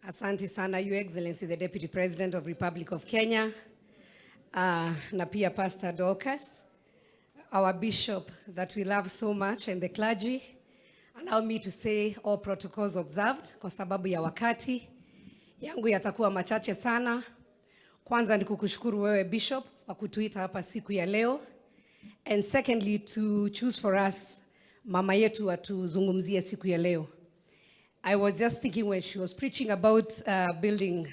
Asante sana, Your Excellency, the Deputy President of Republic of Kenya, na pia Pastor Dorcas, our bishop that we love so much, and the clergy. Allow me to say all protocols observed kwa sababu ya wakati yangu yatakuwa machache sana. Kwanza ni kukushukuru wewe, Bishop, kwa kutuita hapa siku ya leo, and secondly to choose for us mama yetu atuzungumzie siku ya leo. I was just thinking when she was preaching about building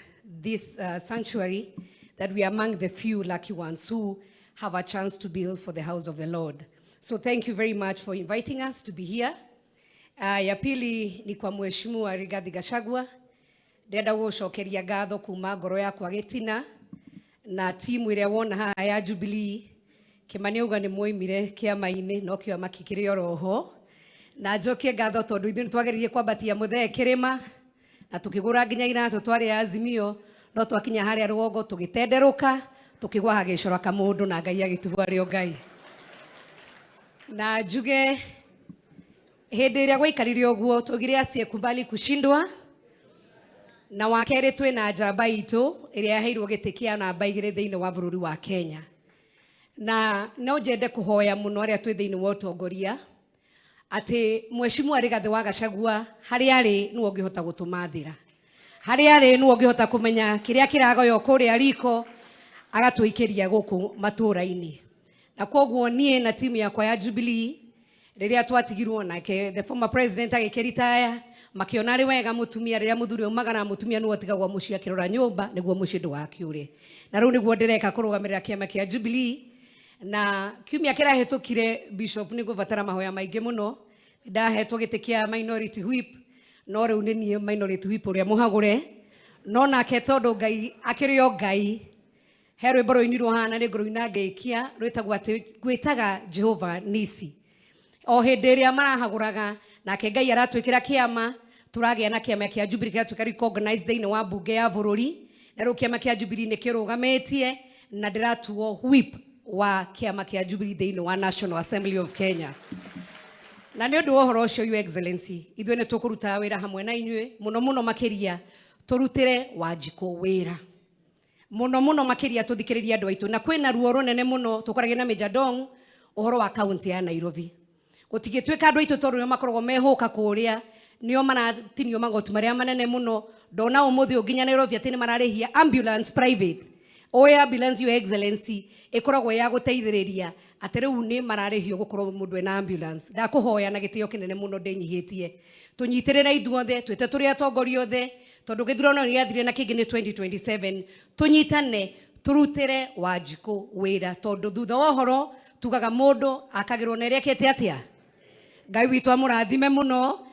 this sanctuary that we are among the few lucky ones who have a chance to build for the house of the Lord. So thank you very much for inviting us to be here. Ya pili ni kwa Mheshimiwa Rigathi Gachagua, ndĩrenda gũgũcokeria ngatho kuma ngoro yakwa gĩtina na timu ĩrĩa wona haha ya Jubilee. Kĩmani auga nĩ mwoimire kĩama-inĩ, no kĩama kĩkĩrĩ oroho, na njokie ngatho tondũ ithuĩ nĩ twageririe kwambatia mũthee kĩrĩma na tũkĩgũra nginya iratũ twarĩ Azimio, no twakinya harĩa rũgongo tũgĩtenderũka, tũkĩgwa hagĩcora kamũndũ na Ngai agĩtugwo arĩ o Ngai. Na njuge hĩndĩ ĩrĩa gwaikarire ũguo, tugire asiyekubali kushindwa, na wa kerĩ twĩna njamba itũ ĩrĩa yaheirwo gĩtĩ kĩa namba 2 thĩinĩ wa bũrũri wa Kenya. Na no njende kũhoya mũno arĩa twĩ thĩinĩ wa ũtongoria atĩ Mheshimiwa Rigathĩ wa Gachagua harĩa arĩ nĩwe ũngĩhota gũtũmathĩra, harĩa arĩ nĩwe ũngĩhota kũmenya kĩrĩa kĩragoywo kũrĩa riko agatũikĩria gũkũ matũũra-inĩ. Na koguo niĩ na timu yakwa ya Jubilee, rĩrĩa twatigirwo nake the former president agĩkĩritaya, makĩona arĩ wega mũtumia, rĩrĩa mũthuri aumaga na mũtumia nĩwe ũtigagwo mũciĩ akĩrora nyũmba nĩguo mũciĩ ndũgakĩũre. Na rĩu nĩguo ndĩreka kũrũgamĩrĩra kĩama kĩa Jubilee. Na kiumia kĩrahĩtũkire, Bishop, nĩ ngũbatara mahoya maingĩ mũno. Ndahetwo gĩtĩ kĩa minority whip, no rĩu nĩ niĩ minority whip ũrĩa mũhagũre, no nake tondũ Ngai akĩrĩ o Ngai. He rwĩmbo rũinirwo haha na nĩ ngũrũina ngĩkia, rwĩtagwo atĩ "Ngwĩtaga Jehova Nisi". O hĩndĩ ĩrĩa marahagũraga, nake Ngai aratwĩkĩra kĩama, tũragĩa na kĩama kĩa Jubilee kĩratuĩka recognized thĩinĩ wa mbunge ya bũrũri. Na rĩu kĩama kĩa Jubilee nĩ kĩrũgamĩtie na ndĩratuo whip wa kĩama kĩa Jubilee thĩinĩ wa National Assembly of Kenya. Na nĩ ũndũ wa ũhoro ũcio, Your Excellency, ithuĩ nĩ tũkũruta wĩra hamwe na inyuĩ mũno mũno makĩria, tũrutĩre Wanjikũ wĩra mũno mũno makĩria, tũthikĩrĩrie andũ aitũ. Na kwĩna ruo rũnene mũno tũkoragia na Major Dong ũhoro wa kaunti ya Nairobi. Gũtingĩtuĩka andũ aitũ, tondũ nĩo makoragwo mehũka kũrĩa, nĩo maratinio magoti marĩa manene mũno. Ndona ũmũthĩ ũyũ nginya Nairobi atĩ nĩ mararĩhia ambulance private. Ũĩ ambulance, Your Excellency, ĩkoragwo ya gũteithĩrĩria, atĩ rĩu nĩ mararĩhio gũkorwo mũndũ ena ambulance. Ndakũhoya na gĩtĩo kĩnene mũno, ndĩnyihĩtie, tũnyitĩrĩre ithuothe, twĩte tũrĩ atongoria othe, tondũ gĩthurano nĩ gĩathire na kĩngĩ nĩ 2027. Tũnyitane tũrutĩre Wanjikũ wĩra, tondũ thutha wa ũhoro tugaga mũndũ akagĩrwo na ĩrĩa ekĩte atĩa. Ngai witũ amũrathime mũno.